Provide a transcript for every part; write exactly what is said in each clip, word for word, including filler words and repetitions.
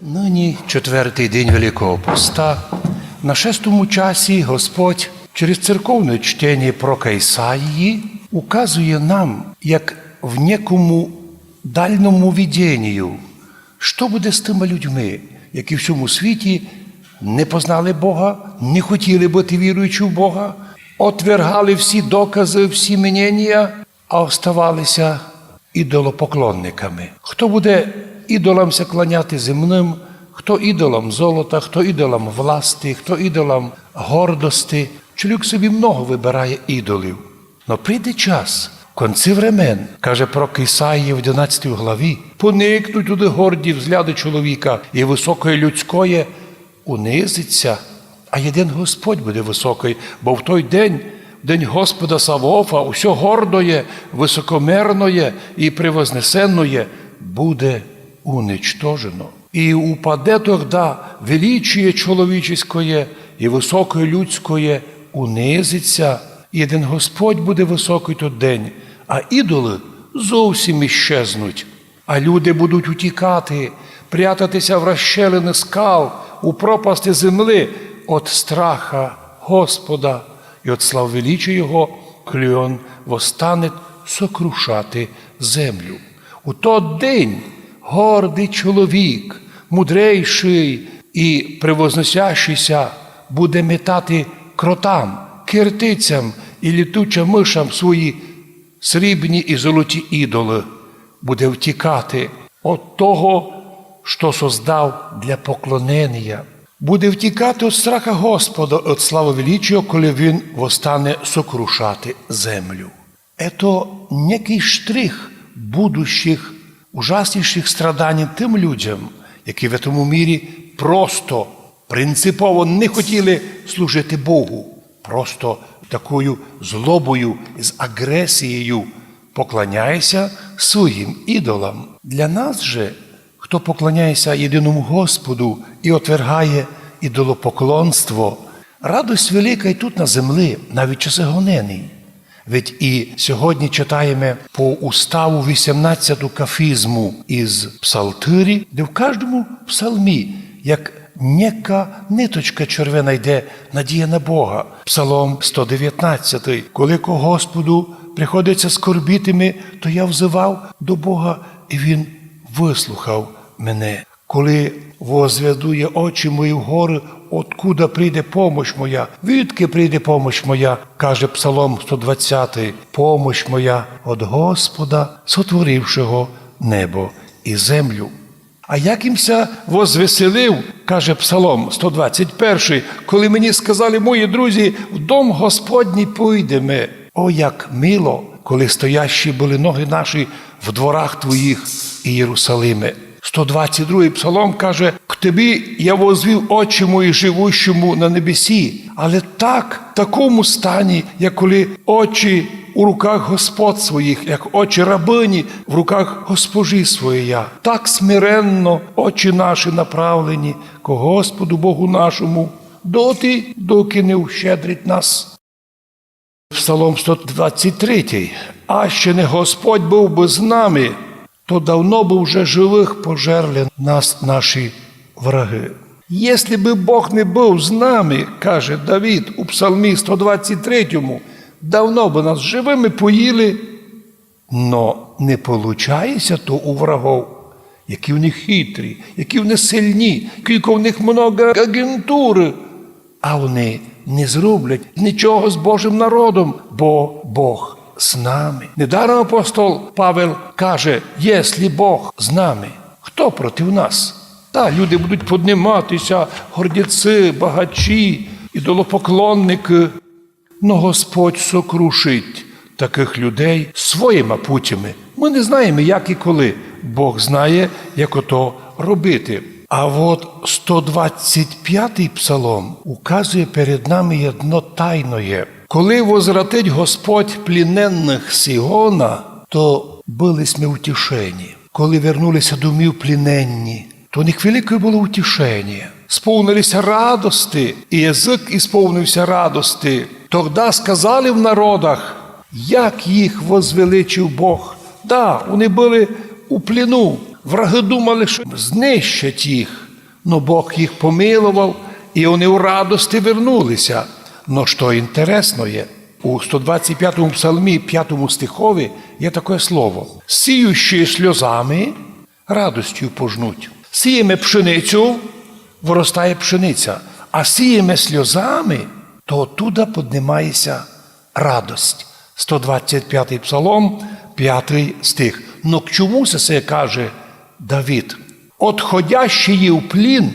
Нині четвертый день Великого Поста. На шестому часі Господь через церковне чтеня про Кайсаї указує нам, як в некому дальному виденію, што буде з тыма людьми, які в сьому світі не познали Бога, не хотіли быти віруючи в Бога, отвергали всі доказы, всі мненія, а оставали ся ідолопоклонниками. Хто буде ідолам ся кланяти земным, хто ідолам золота, хто ідолам власти, хто ідолам гордости. Чоловік собі много выбирає ідолів. Но прийде час, в конці времен, каже пророк Ісаїя в одинадцятій главі, поникнуть туды горді взгляды чоловіка, і высокоє людськоє унизить ся, а єден Господь буде высокый, бо в той день, в день Господа Савоофа, усьо гордоє, высокомерноє і превознесенноє буде уничтожено. І упаде тогда величіє чоловіческоє і высокоє людськоє унизить ся, і єден Господь буде высокый тот день, а ідолы зовсім іщезнуть. А люди будуть утікати, прятати ся в расщелины скал, у пропасти земли од страха Господа і од славы величія Його, коли Он восстанет сокрушати землю. У тот день гордый чоловік, мудрейшый і превозносящый ся, буде метати кротам, кертицям і літучим мышам свої срібні і золоті ідолы, буде втікати од того, што создав для поклоненія. Буде втікати од страха Господа, од славы величія, коли Він восстане сокрушати землю. Ето некий штрих будущих ужасніших страданій тым людям, які в этому мірі просто принципово не хотіли служити Богу, просто такою злобою, з агресією поклоняє ся своїм ідолам. Для нас же, хто поклоняє ся єдиному Господу і отвергає ідолопоклонство, радость велика і тут на земли, навіть часи гонений. Ведь і сьогодні читаєме по уставу вісімнадцяту кафізму із Псалтирі, де в каждому псалмі, як нека ниточка червена, йде надія на Бога. Псалом сто девятнадцятый: «Коли ко Господу приходиться скорбіти ми, то я взывав до Бога, і Він выслухав мене. Коли возведу я очі мої в горы, откуда прийде помощь моя? Відки прийде помощь моя?» — каже Псалом сто двадцятый. «Помощь моя от Господа, сотворившого небо і землю». А як им ся возвеселив, каже Псалом сто двадцять першый, коли мені сказали мої друзі: «В дом Господній пойдеме». О, як мило, коли стоящі были ноги наші в дворах Твоїх, Ієрусалиме. Сто двадцять другый псалом каже: «К Тобі я возвів очі мої, живущому на небесі». Але так, в такому стані, як коли очі у руках господ своїх, як очі рабыні в руках госпожі своєї. Так смиренно очі наші направлені ко Господу Богу нашому, доти, доки не ущедрить нас. Псалом сто двадцять третій. Аще не Господь быв бы з нами, то давно бы вже живых пожерли нас наші враги. Если бы Бог не быв з нами, каже Давид у Псалмі сто двадцять третьому, давно бы нас живыми поїли. Но не получає ся то у врагов, які в них хитрі, які в них сильні, кілько в них много агентуры. А вони не зроблять нічого з Божим народом, бо Бог з нами. Недаром апостол Павел каже: «Если Бог з нами, хто проти нас?» Та люди будуть поднимати ся, гордяці, багачі, ідолопоклонникы. Но Господь сокрушить такых людей своїма путями. Мы не знаєме, як і коли. Бог знає, як ото робити. А от сто двадцять пятый псалом указує перед нами єдно тайноє. Коли возвратить Господь пліненных з Сіона, то были сьме утішені. Коли вернули ся домів пліненні, то у них велике было утішеня. Сповнили ся радости, і язык ісповнив ся радости. Тогда сказали в народах, як їх возвеличив Бог. Да, вони были у пліну. Враги думали, што знищать їх. Но Бог їх помиловав, і вони у радости вернулися. Но што інтересноє, у сто двадцять пятому псалмі, пятому стихови, є таке слово: «Сіючі сльозами, радостю пожнуть». Сієме пшеницю, выростає пшениця, а сієме сльозами, то оттуда поднимається радость. Сто двадцять пятый псалом, пятый стих. Но к чому се, се каже Давид? Отходящі в плін,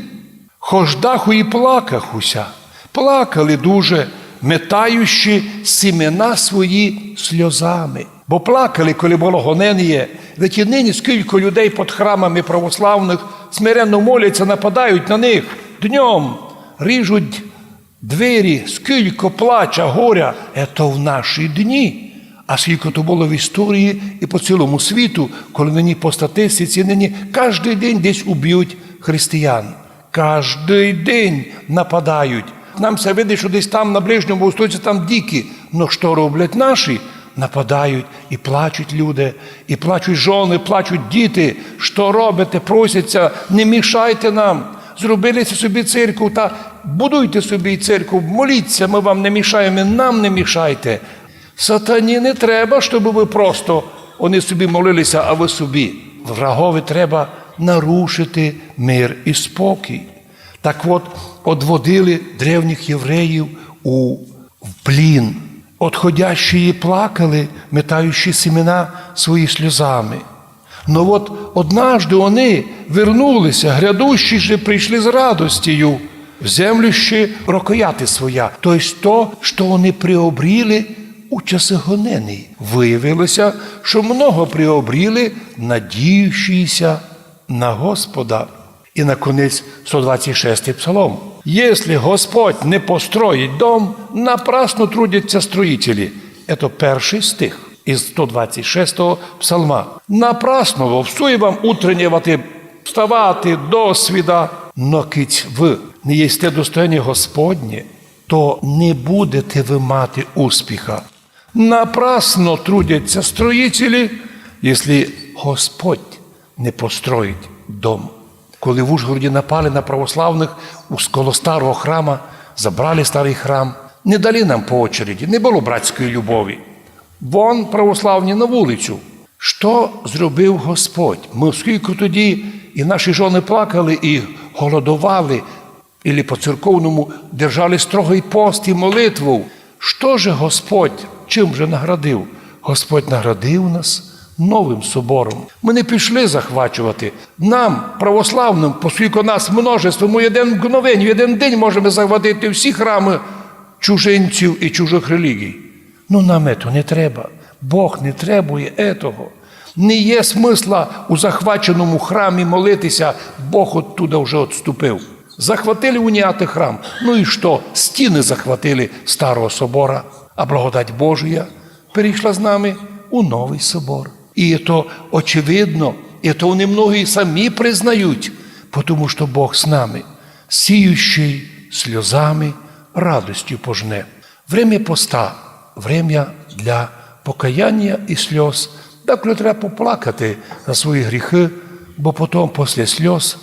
хождаху і плакахуся. Плакали дуже, метаючи сімена свої сльозами. Бо плакали, коли было гоненіє. Ведь і нині скілько людей під храмами православных смиренно моляться, нападають на них днем, ріжуть двері, скілько плача, горя, ето в наші дні. А скілько то было в історії і по цілому світу, коли нині по статистиці, нині каждый день десь уб'ють християн. Каждый день нападають. Нам ся видить, што десь там на Ближньому Востоці там дикі. Но што роблять наші? Нападають і плачуть люди, і плачуть жоны, плачуть діти. Што робите? Просяться: «Не мішайте нам. Зробили сте собі церкву, та будуйте собі церкву, моліться, мы вам не мішаєме, нам не мішайте». Сатані не треба, щоб вы просто, они собі молилися, а вы собі. Врагови треба нарушити мир і спокій. Так от, одводили древніх євреїв у, в плін. Отходящі плакали, метаючи сімена свої сльозами. Но от однажды они вернулися, грядущі же прийшли з радостю в землю ще рокояти своя, то есть то, што они приобріли у часы гонений. Выявилося, што много приобріли, надіючися на Господа. І наконець сто двадцять шестый псалом. «Если Господь не построїть дом, напрасно трудяться строїтелі». Ето першый стих из сто двадцять шестого псалма. «Напрасно вовсує вам утреннєвати, вставати до свіда, но кідь вы не єсте достояння Господнє, то не будете вы мати успіха». Напрасно трудяться строїтелі, если Господь не построїть дом. Коли в Ужгороді напали на православных у, коло старого храма, забрали старый храм, не дали нам по очереди, не было братської любові. Вон православні на вулицю. Што зробив Господь? Мы скілько тоді і наші жоны плакали, і голодовали, или по-церковному держали строгый пост і молитву. Што же Господь чим же наградив? Господь наградив нас новым собором. Мы не пішли захвачовати. Нам, православным, поскілько нас множество, мы єден мгновень, в єден день можеме захватити всі храмы чужинців і чужых релігій. Но нам ето не треба. Бог не требує етого. Не є смысла у захваченому храмі молитися, Бог оттуда вже отступив. Захватили уніатый храм. Ну і што? Стіны захватили старого собора, а благодать Божия перейшла з нами у новый собор. І то очевидно, і то вони многі самі признають, потому што Бог з нами. «Сіющий сльозами радостю пожне». Время поста, время для покаяння і сльоз. Деколи треба поплакати за свої гріхи, бо потом, після сльоз,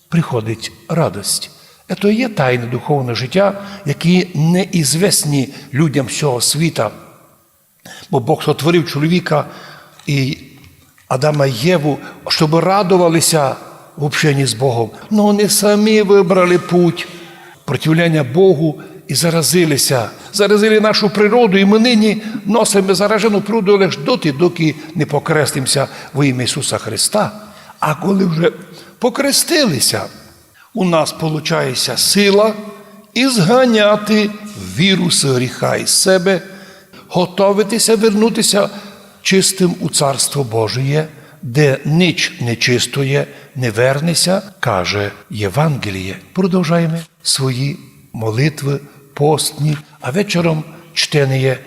приходить радость. Ето є тайны духовного життя, які неізвестні людям сього світа. Бо Бог сотворив чоловіка і Адама і Єву, щоб радовалися в общенні з Богом. Но вони самі выбрали путь противлення Богу і заразилися. Заразили нашу природу, і мы нині носиме заражену природу лиш доти, доки не покрестимся во імя Ісуса Христа. А коли вже покрестилися, у нас получається сила ізганяти вірусы гріха із себе, готовитися вернутися чистым у Царство Божіє, де нич нечистоє не вернеся, каже Євангеліє. Продовжаєме свої молитвы постні, а вечором чтеніє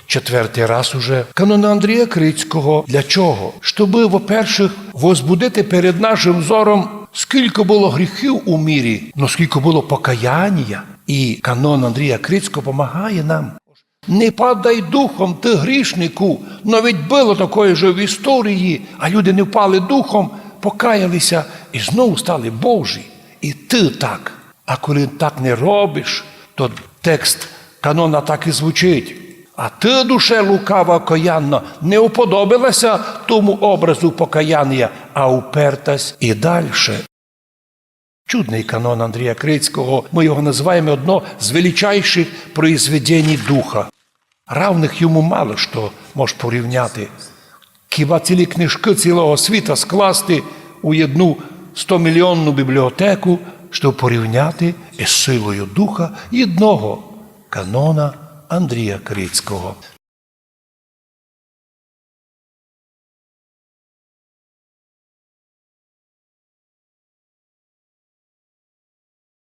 четвертый раз уже канона Андрія Крицького. Для чого? Щобы, во-першых, возбудити перед нашым взором, скілько было гріхів у мірі, но скілько было покаяння. І канон Андрія Крицького помагає нам. Не падай духом, ты грішнику, но ведь было такое же в історії, а люди не впали духом, покаялися і знову стали Божі. І ты так. А коли так не робиш, то текст канона так і звучить: «А ты, душе лукава, окаянна, не уподобилася тому образу покаяння, а упертась і дальше». Чудный канон Андрія Крицького, мы його называєме одно з величайших произведеній духа. Равных йому мало што мож порівняти. Хіба цілі книжкы цілого світа скласти у єдну стомільйонну бібліотеку, што порівняти із силою духа єдного канона Андрія Крицького.